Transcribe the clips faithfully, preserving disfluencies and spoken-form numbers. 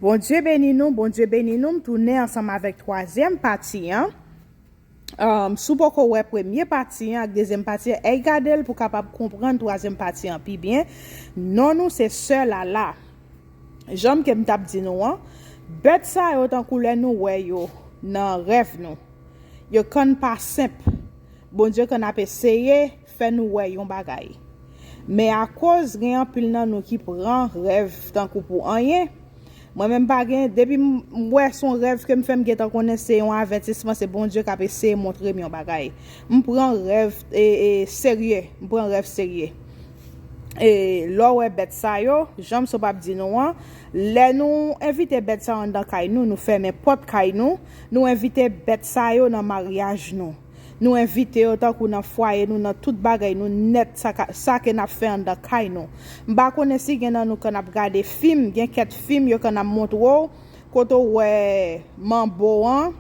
Bondye beni nou, Bondye beni nou. M tounen ansanm avèk twazyèm pati an. Um, si w poko wè premye pati an ak dezyèm pati an, èy gade l pou w kapab konprann twazyèm pati an pi byen. Non nou se Sè Lala. Jan ke m t ap di nou an, bèt sa yo tankou lè nou wè yo nan rèv nou. Yo konn pa senp. Bondye konn ap eseye fè nou wè yon bagay. Men akoz gen anpil nan nou ki pran rèv tankou pou anyen, mwen menm pa gen, depi m wè se yon rèv ke m fè, m gentan konnen se yon avètisman, se Bondye k ap eseye montre m yon bagay. M pran rèv e, e, serye, m pran rèv serye. E lè w wè bèt sa yo, jan m sot ap di nou an, lè nou envite bèt sa yo anndan kay nou, nou fèmen pòt kay nou, nou envite bèt sa yo nan maryaj nou. Nou envite yo tankou nan fwaye nou, nan tout bagay nou nèt, sa ka, sa ke n ap fè anndan kay nou. M pa konnen si gen nan nou konn ap gade fim, gen kèk fim yo konn ap montre w, kote w wè manbo an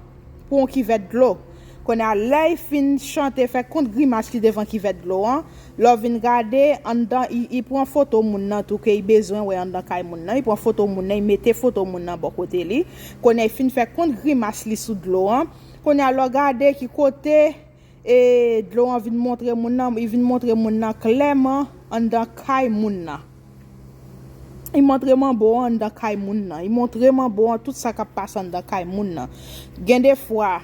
pran yon kivèt dlo. Kounye a, lè l fin chante, fè kont grimas li devan kivèt dlo an, lè w vin gade, anndan, li, li pran foto moun nan tou, ke li bezwen wè anndan kay moun nan, li pran foto moun nan, li mete foto moun nan bò kote li. Kounye a, li fin fè kont grimas li sou dlo an. Kounye a, lè w gade ki kote, e, dlo an vin montre moun nan, li vin montre moun nan klèman anndan kay moun nan. Li montre manbo an anndan kay moun nan. Li montre manbo an tout sa k ap pase anndan kay moun nan. Gen de fwa,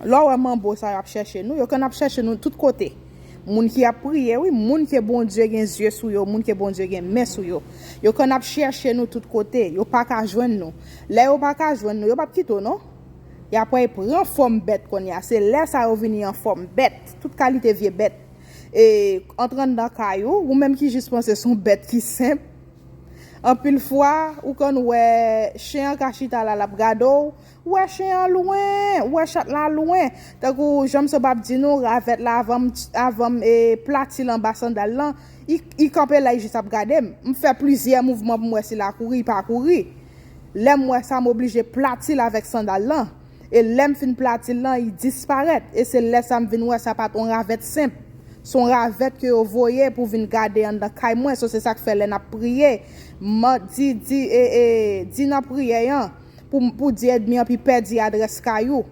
lè w wè manbo sa yo ap chèche nou, yo konn ap chèche nou tout kote. Moun ki ap priye, wi, moun ke Bondye gen zye sou yo, moun ke Bondye gen men sou yo. Yo konn ap chèche nou tout kote, yo pa ka jwenn nou. Lè yo pa ka jwenn nou, yo p ap kite w, non. Y apre pran fòm bèt kounye a. Se lè sa yo vini an fòm bèt, tout kalite vye bèt. E, antre anndan kay ou, ou menm ki jis panse se yon bèt ki senp. Anpil fwa, ou konn wè chen an ka chita la, l ap gade w. Ou wè chen an lwen, ou wè chat la lwen. Tankou jan m sot ap di nou, ravèt la, avan m, avan m, e, plati l anba sandal lan, li, li kanpe la, li jis ap gade m. M fè plizyè mouvman pou m wè si l a kouri, li pa kouri. Lè m wè sa, m oblije plati l avèk sandal lan. E lè m fin plati l lan, li disparèt. E se lè sa m vin wè sa pa t yon ravèt senp. Se yon ravèt ke yo voye pou vin gade anndan kay mwen. So, se sa k fè lè n ap priye, man, di, di, e, e, di nan priyè an, pou, pou di ènmi an pi pèdi adrès kay ou.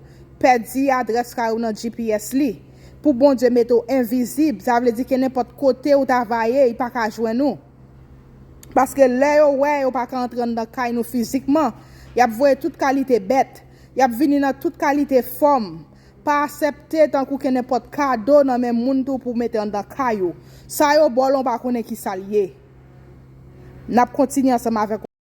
Pèdi adrès kay ou nan G P S li. Pou Bondye mete w envizib, sa vle di ke nenpòt kote ou ta va ye, li pa ka jwenn ou. Paske lè yo wè yo pa ka antre anndan kay nou fizikman, y ap voye tout kalite bèt, y ap vini nan tout kalite fòm. Pa aksepte tankou ke nenpòt kado nan men moun tou pou mete anndan kay ou. Sa yo ba w lan, ou pa konnen ki sa l ye. N ap kontinye ansanm avèk